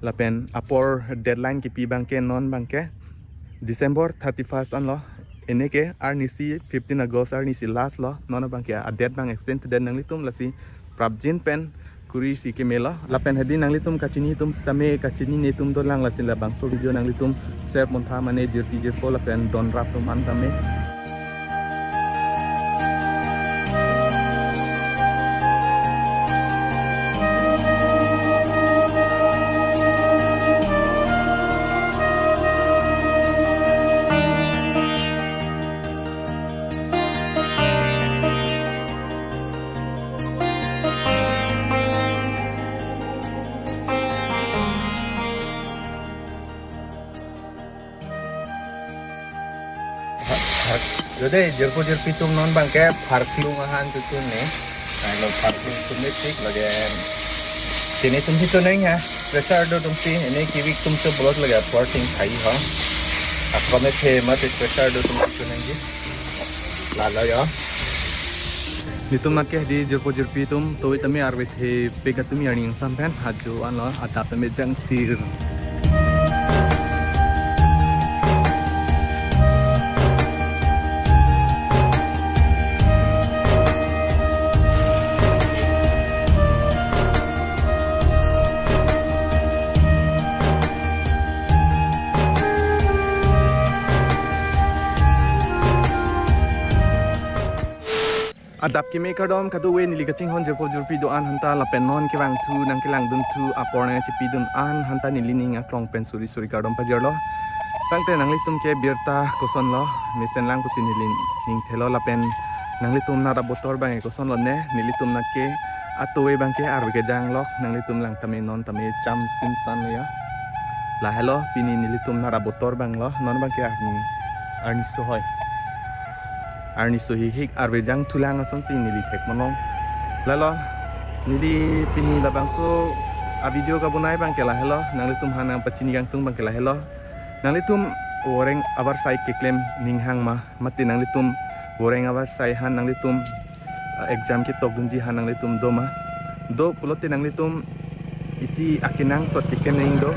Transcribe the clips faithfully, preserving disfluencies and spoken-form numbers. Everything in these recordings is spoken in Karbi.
Lapen apor deadline kipi abangke non abangke December thirty-first anlo. Ene ke arnisi fifteen August arnisi last lo. Non abangke a-date abang extend thedet nanglitum, lasi prapjin pen kurisi kemelo. Lapen hedi nanglitum kachini atum sitame kachinine atum dolang, lasi labangso video nanglitum share pontha mane jirpi jirpo lapen donrap atum an tame. Jode jirpo jirpi atum, non abangke pharklung ahan chechun ne. Lailo pharklung chechun ne tik lage. Chini atum si chonang ha. Pressure do atum si, ene kevik atum si bolot lage apor ting khai ho. Akome the mate pressure do atum si chonangji. Lalo yo. Nelitum nake di jirpo jirpi atum, to itame arve thepik atum arni ingsam pen hajo anlo, adap tame jangsir. Adap keme kardom kadokave neli kachinghon jirpo jirpi do-an aphanta lapen non kevangthu nangkelangdunthu apor nangchipidun an aphanta neli ning aklong pen suri suri kardom pajirlo. Tangte nanglitum ke birta kosonlo, mesen lang pusi neli ning thelo lapen nanglitum nat abotor abang kosonlo ne, nelitum nake atowe abangke arve kejang lok, nanglitum lang tame non tame cham sinsan ya. Lahelo pini nelitum nat abotor abanglo, non abangke arni, arni sohoi. Arni sohihik arve jangthulang asonsi neli thek monong. Lalo, neli pini labangso a-video kabonai abangke lahelo, nanglitum aphan nangpachini kangtung abangke lahelo. Nanglitum voreng avarsai keklem ning hang ma, mate nanglitum voreng avarsai aphan nanglitum, ah, exam ketokdunji aphan nanglitum do ma. Do pulote nanglitum isi akenangsot keklem nangji do.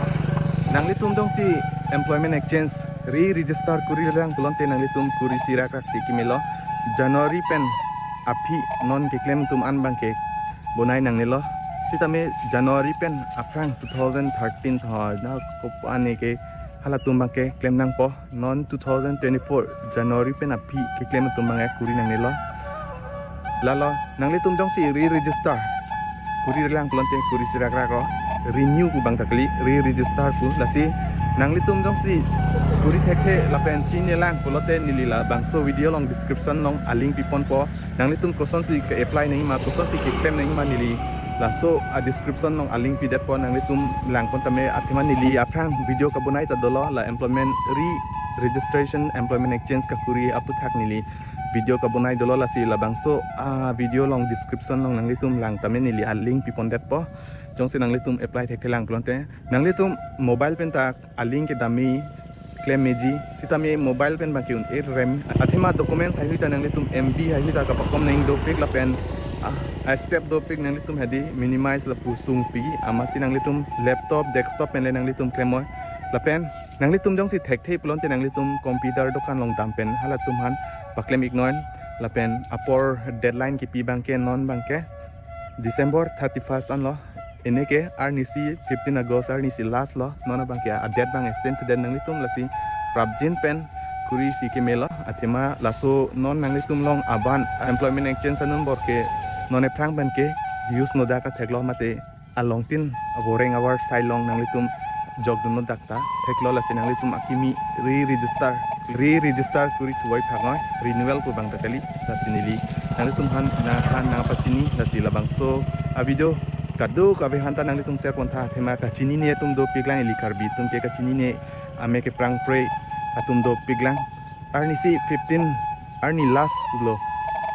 Nanglitum jongsi employment exchange re-register kuri lang pulote nanglitum kurisi rakrak si kemelo. January pen aphi non keklem atum an abangke bonai nangnelo. Sitame January pen aphrang two thousand thirteen tho na kopan ke halatum abangke klem nangpo. Non two thousand twenty-four January pen aphi keklem atum abangke kuri nangnelo. Lalo, nanglitum jongsi re-register kuri lang pulote kurisi rakrak o, renew pu abang ta kali, re-register pu. Lasi nanglitum jongsi kuri thekthe lapen chini lang pulote neli labangso video along description along a-link piponpo. Nanglitum kosonsi ke-apply nangji ma, kosonsi keklem nangji ma neli laso a-description along a-link pidetpo, nanglitum langpon tame. Athema neli aphrang video kabonai ta dolo, la employment re-registration, employment exchange kakuri aputhak neli video kabonai dolo, lasi labangso a-video along description along nanglitum lang tame, neli a-link pipondetpo. Jongsi nanglitum apply thekthe lang pulote nanglitum mobile pen ta a-link kedam me, klem meji, sitame mobile pen abangke un-e rem. Athema documents haihui ta nanglitum M B haihui ta kapakom nangji dopik lapen, ah, a-step dopik nanglitum hedi minimize lapu sungpi, amatsi nanglitum laptop, desktop pen le nanglitum klem noi. Lapen nanglitum jongsi thekthe pulote nanglitum computer dokan along dam pen halatum aphan paklem ik non. Lapen apor deadline kipi abangke non abangke December thirty-first anlo. Ene ke arnisi fifteen August arnisi last lo. Non abangke a-date abang extend thedet nanglitum, lasi prapjin pen kurisi kemelo. Athema laso non nanglitum along aban employment exchange anun bor ke non ephrang pen ke use nodak athek lo, mate alongtin avoreng avarsai along nanglitum jokdun nodak ta thek lo, lasi nanglitum akimi re-register, re-register kuri thuvoiphak noi, renewal pu abang ta kali. Lasi neli nanglitum aphan nangphan nangpachini, lasi labangso a-video kadokave aphanta nanglitum share pontha. Athema kachinine atum dopik lang, ili Karbi atum ke kachinine, ame keprang pre atum dopik lang. Arnisi fifteen arni last lo.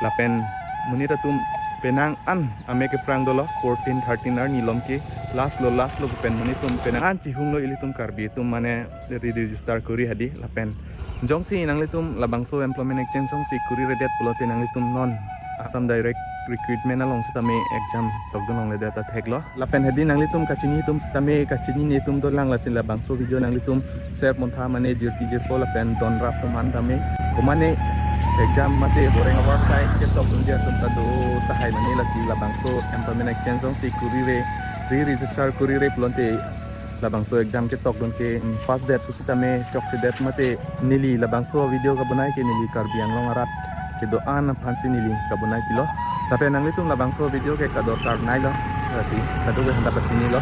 Lapen monit atum penang an ame keprang dolo, fourteen, thirteen arni along ke last lo, last lo pen monit atum penang an chihung lo ilitum Karbi atum mane re-register kuri hedi. Lapen jongsi nanglitum labangso employment exchange jongsi kuriredet pulote nanglitum non Assam Direct recruitment along sitame exam tokdun longledet ta theklo. Lapen hedi nanglitum kachini atum sitame kachinine atum dolang, lasi labangso video nanglitum share pontha, mane jirpi jirpo lapen donrap atum an tame, komane exam mate horeng avarsai ketokdunji atum ta do tahai, mane lasi labangso employment exchange alongsi kurire, re-register kurire pulote labangso exam ketokdun ke, mm, pass det pusitame chokchedet mate neli labangso video kabonai ke neli Karbi Anglong arat kedo-an aphansi neli kabonai pilo. Lapen nanglitum labangso video ke kadokar nailo, lasi kadokave handa pachinilo.